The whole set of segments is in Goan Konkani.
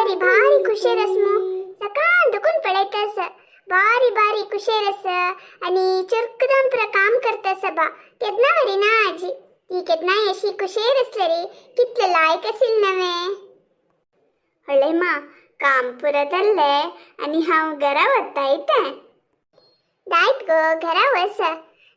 सुंदरी भारी खुशेर आस मू. सकाळ दुखून पळयतास, भारी भारी खुशेर आसा आनी चुरकदान पुरा काम करता बा. केन्ना वरी ना आजी, ती केन्नाय अशी खुशेर आसली कितले लायक आशिल्ल नवे. हळेमा, काम पुरा जाल्लें आनी हांव घरा वता इतें. दायत गो, घरा वच.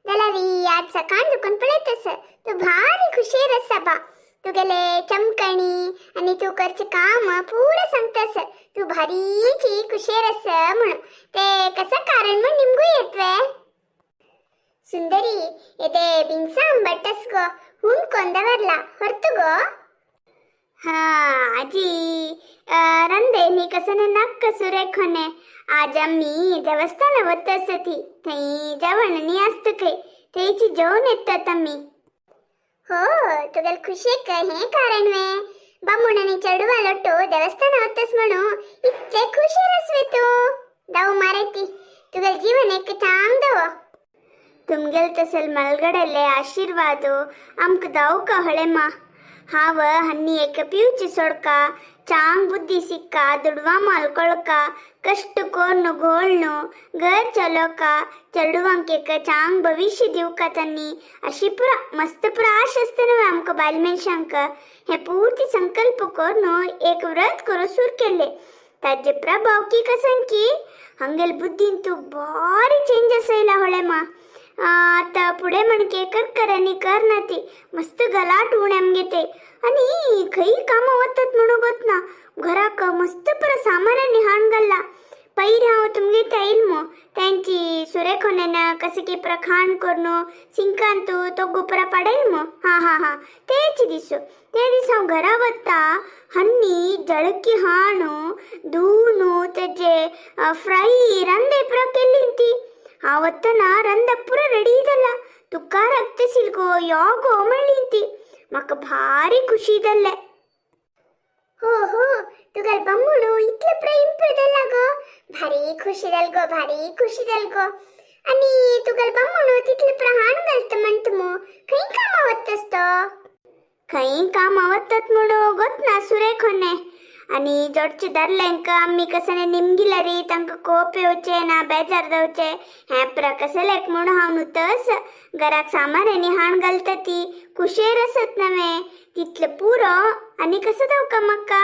जाल्यार आज सकाळ दुखून पळयत आसा, तूं भारी खुशेर आसा बा. तुगेले चमकणी आनी तूं करचें काम पुरा सांगतास, तूं भारीची खुशेर आसा म्हणून. ते कसं कारण म्हण निमगू येतवे? सुंदरी, येदे बिंगसा आंबटस गो, हून कोंदवरला ಹೊರತು ಗೋ. हा आजी, रंदे नी कसने नक्क सुरेखने. आज आम्ही देवस्थान वत आसती, थंय जेवण नी आसता खंय, थंयची जेवण येतात आमी. हो, तुगेल खुशेक हें कारण वे? बामूण आनी चेडवा लोटू देवस्थान वतस म्हणू इतले खुशेर आसवे तूं? दाव मारती, तुगेल जीवन एक चांग दवो. तुमगेल तसल मलगडले आशीर्वाद आमक दावका हळेमा. हांव हन्नी एक पिवची सोडका, चांग बुद्धी सिक्का, दुडवा माल ಕೊಳ್ಕ, कष्ट कोर्नु घोळनु घर चलोका, चेडवांक एक चांग भविष्य दिवका तन्नी, अशी पुरा मस्त पुरा आश आसता न्हय आमकां बायल मनशांक. हे पूर्ती संकल्प कोर्नु एक व्रत करू सुर केल्ले. ताजे प्रभाव की कसन की हंगेल बुद्धींतु भारी चेंजस आयला होळेमा. आता पुढे म्हणके कर आनी कर ना ती मस्त गलाट उणे आमगे ते. आनी खंय कामां वतात म्हणू गोत ना, घराक मस्त पुरा सामानांनी हाण घाल्ला. पयर हांव तुमगे ते आयल मू, तेंची सुरेखोनेन कसे की पुरा खाण करून सिंकांतू तो पुरा पडेल मू. हा हा हा, तेच दिस, ते दीस हांव घरा वता, हन्नी जळकी हाणू धुवून तेजे फ्राय रंदे पुरा केल्ली ती. हांव वतना रंद पुरा रेडी जाला. तुका रक्तशील गो, यो गो म्हणली ती. म्हाका भारी खुशी जाल्लें. हो हो, तुगेल बम्मुणू इतले प्रेम जाला गो, भारी खुशी जाल गो, भारी खुशी जाल गो. आनी तुगेल बम्मुणू तितले प्रहाण घालता म्हणटा मू, खंय कामां वतस तो? खंय कामां वतात म्हणू गोत ना सुरेखोने. आनी जोडचे धरलेंक आमी कसने निमगिल्यारी तांकां कोप येवचे ना बेजार जावचे हें पुरा कसलेक म्हणून हांव नुतस घराक सामान आनी हाण घालता. ती खुशेर आसत नवे, तितलें पुरो, आनी कसं जावका म्हाका?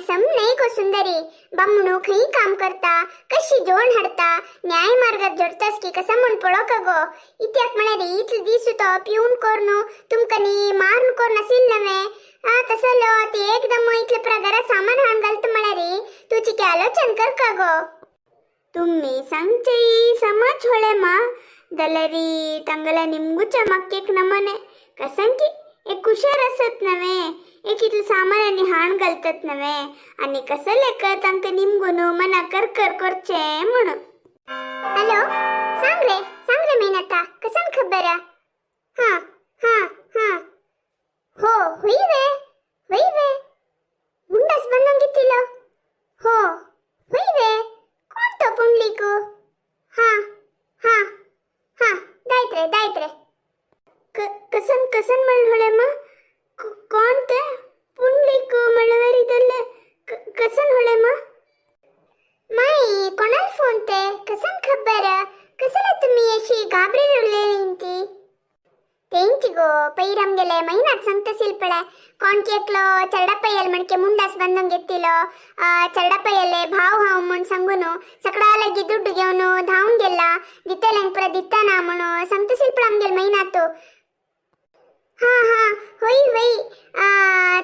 सम नाही गो सुंदरी, बामणू खंय काम करता, कशी जोड हाडता, न्याय मार्गात जोडतास की कसा म्हण पळोवका गो. इत्याक म्हळ्यार इतले दीस तो पिवन कोर्नु तुमकां न्ही मारून कोर्न आशिल्ल नवे. आ तसलो ती एकदम इतले पुरा घरात सामान हाण घालता म्हळ्यार तूं चिके आलोचन करका गो. तुम्ही सांगचे समाज होळेमा. जाल्यार तांगेल्या निमगुच्या म्हाका एक नमने कसंकी एक कुशेर आसत नवे, एक इतलें सामान आनी हाण घालतात नवे, आनी कसलेक तांकां निमगून मना कर कर करचें म्हणून. हॅलो, सांग रे, सांग रे मेनता, कसन खबर? हा हा हा, हो, हुई वे, हुई वे, मुंडास बनून घेतलो. हो, हुई वे, कोण तो पुंडलीक? हा हा हा, दायत रे, दायत रे. कसन कसन म्हणले मा? कोण ते पुंडलीक म्हणल्यार इदल्ले कसन होळे मा? माई, कोणाला फोन ते? कसन खबर? कसले तुम्ही अशी घाबरेल उरलेली ती? तेंची गो, पयर आमगेले महिनात सांगतसील पळे, कोण केकलो चरडापैयल म्हणके मुंडास बांदून घेतिलो, चरडापैयले भाव हांव म्हूण सांगून सकडा लागी दुड्ಡು घेवन धांवन गेला, दितल्यांक पुरा दिताना म्हणून सांगतसील पळे आमगेले महिनात. हा हा, होई होई,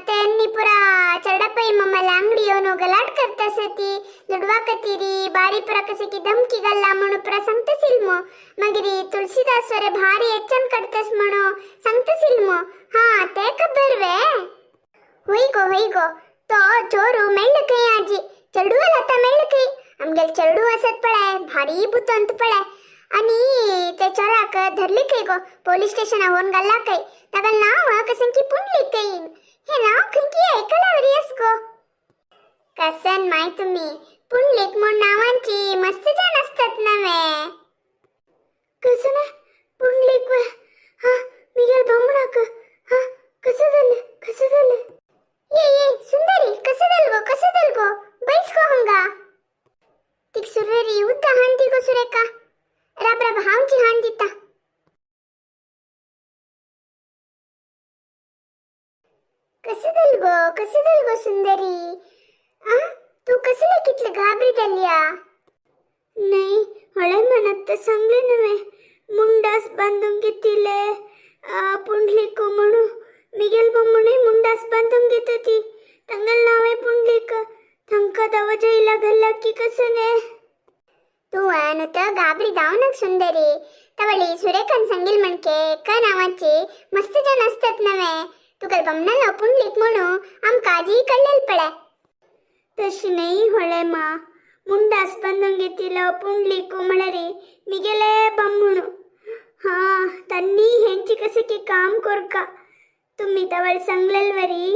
त्यांनी पुरा चरडापै मम्हाला अंगडी येऊन गलाट करतस ती दुडवा कतीरी बारी पुरा कसे की धमकी घालला म्हणून पुरा सांगतसील मग. मागीर तुलसीदास वरे भारी एच्चन करतस म्हणून सांगतसील मग. हा, ते खबर वे? होई गो, होई गो, तो चोरू मेळ्ळ खंय आजी, चेडूवाल आता मेळ्ळ खंय. आमगेले चेडू आसत पळय, भारी बुतंत पळय. आणि ते चोराक धरली खंय गो, पोलीस स्टेशना व्हरून घाल्ला खंय. ताका नाव कशें की पुंडलीक खंय. हे नाव खंय ऐकला वरी आस गो. कसन माय तुम्ही, पुंडलीक म्हूण नावांची मस्त जण असतात नवे. कसं ना पुंडलीक वे? हा, मिगेल बामणाक. हा, कसं झालं, कसं झालं? ये ये सुंदरी, कसं झालं गो, कसं? जाल गो, कसं जाल गो सुंदरी? आ, तू कसले कितले घाबरी जाल्या? नाही हळे म्हणत तर सांगले नव्हे, मुंडास बांधून घेतले पुंडलिक म्हणू. मिगेल बम्मणूय मुंडास बांधून घेत ती, तंगल नावे पुंडलिक. थंका दवा जैला घालला की कसं ने? तू नुत गाबरी जाऊ नक सुंदरी. तवळी सुरेखान सांगील म्हणके एका नावाचे मस्त जण असतात नव्हे. तुगल बमणाला पुंडलिक म्हणू आमका जी कळलेल पळे. तशी नाही होळे मा, मुंडास बांधून घेतिल पुंडलिक म्हळरी मिगेले बम्मुणू. हा, तन्नी हेंची कसे की काम कोरका तुम्ही तवळ सांगलेलवरी.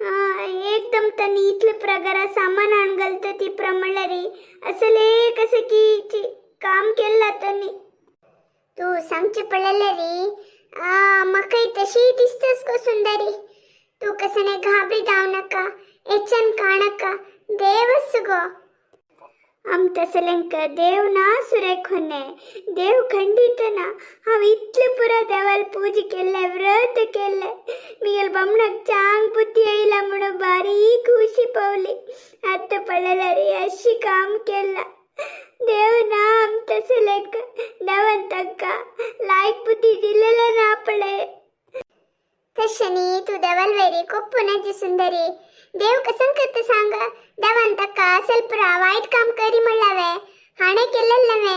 हा, एकदम तन्नी इतले प्रकार सामान हाण घालता ती प्रमळरी असले कसे की काम केला तन्नी. तू सांगचे पडलेले री, मकाई तशी दिसतस गो सुंदरी. तू कसं नाही घाबरी जाऊ नका, एचन काणका, देवस गो. आम तसलेंक देव ना सुरेखोने, देव खंडित ना. हांव इतले पुरा देवाल पूज केल्ले, व्रत केल्ले. मिगेल बमणाक चांग बुद्धी येयला म्हणून बारीक खुशी पावली. आतां पळयल्यार अशी काम केला. देव ना आम तसलेंक, देवान तांकां लायक बुद्धी दिलेले ना पळय. तशनी तू देवाल वेरी कोप्पू नजी सुंदरी. देव कसं करत सांग? देवान ताका ಸ್ವಲ್ಪ वाईट काम करी म्हणलावे, हाणे केलेल नव्हे.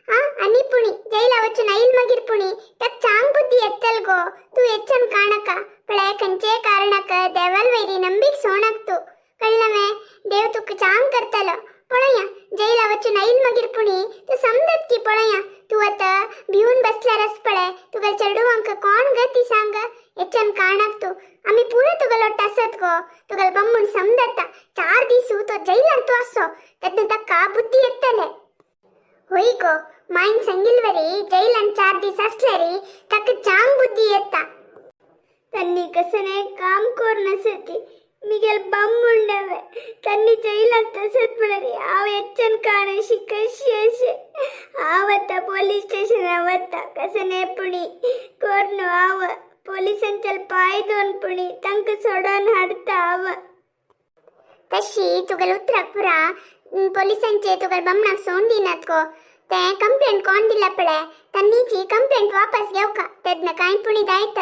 हा, आणि पुणी जैला वचून आईल मागीर पुणी त्याक चांग बुद्धी येतल गो. तू एच्चन काणका पळय, खंयचे कारणाक देवाल वैरी ನಂಬಿಕ್ सोणक तू, कळलवे? देव तुका चांग करतलो पळया. जैला वचून आईल मागीर पुणी तू समजत की पळया. तू आता भिवून बसल्यारच पळय तुका चेडवांक कोण गती सांग? एच्चन काणक तू, आम्ही पुरा तुगलो आसत गो. तुगल बम्मून समजता, 4 दीस तो जैलान तू असो तेन्ना ताका बुद्धी येतले. होय गो, मायन सांगिलवरी जैलान 4 दीस असल्यारी ताका चांग बुद्धी येता. तन्नी कसं काम कोर नसती मिगेल बम्मुंडवे. तन्नी जैलान तसत म्हणरी हांव एच्चन काणशी कशी अशें. हांव वता पोलीस स्टेशनार वता, कसं पुणी कोर्नु हांव पोलिसांच्या पांय दोन पुणी तांकां सोडोवन हाडता हांव. तशी तुगेल उतराक पुरा पोलिसांचे तुगेल बमणाक सोडून दिनात गो. ते कंप्लेंट कोण दिला पळय, तन्नीची कंप्लेंट वापस घेवका, तेन्ना कांय पुणी जायत.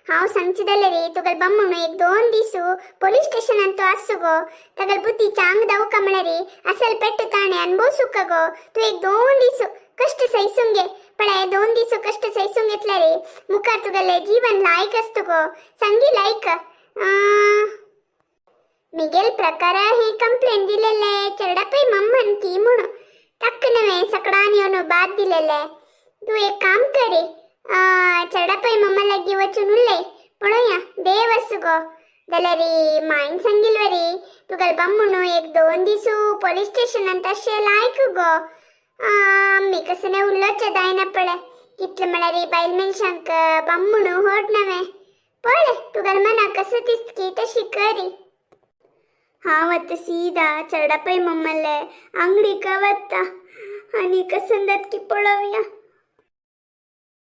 हांव सांगचे जाल्यार तुगेल बम्मणू 1-2 दीस पोलीस स्टेशनान तो आसू गो. तागेल बुद्धी चांग दावका म्हळ्यार असल पेट्ट ताणें अनुभवसूका गो. तूं 1-2 दीस कष्ट सहिसून घे पळय. 2 दीस कष्ट सहिसून घेतल्यार मुखार तुगेलें जीवन लायक आसता गो, सांगी लायक. मिगेल प्रकार हे कंप्लेंट दिलेले चेरडापय मम्मन की म्हणून तक्क नव्हे सकडान येवन बाद दिलेले. तूं एक काम करी, चेरडापय मम्मा लागीं वचून उलय पळोवया, देव आसूं गो. जाल्यार मायन सांगिलवरी तुगेल बम्मणू 1-2 दीस पोलीस स्टेशनान तशें लायक गो. आमी कसं नाही उलोवचें जायना पळय, कितले म्हळ्यार बायल मनशांक बम्मणू होड नव्हे. पळय तुगेल मनाक कसं दिसत की तशी करी. हांव आतां सीदा चेरडापय मम्माले आंगडीक वता आनी कसं जाता की पळोवया.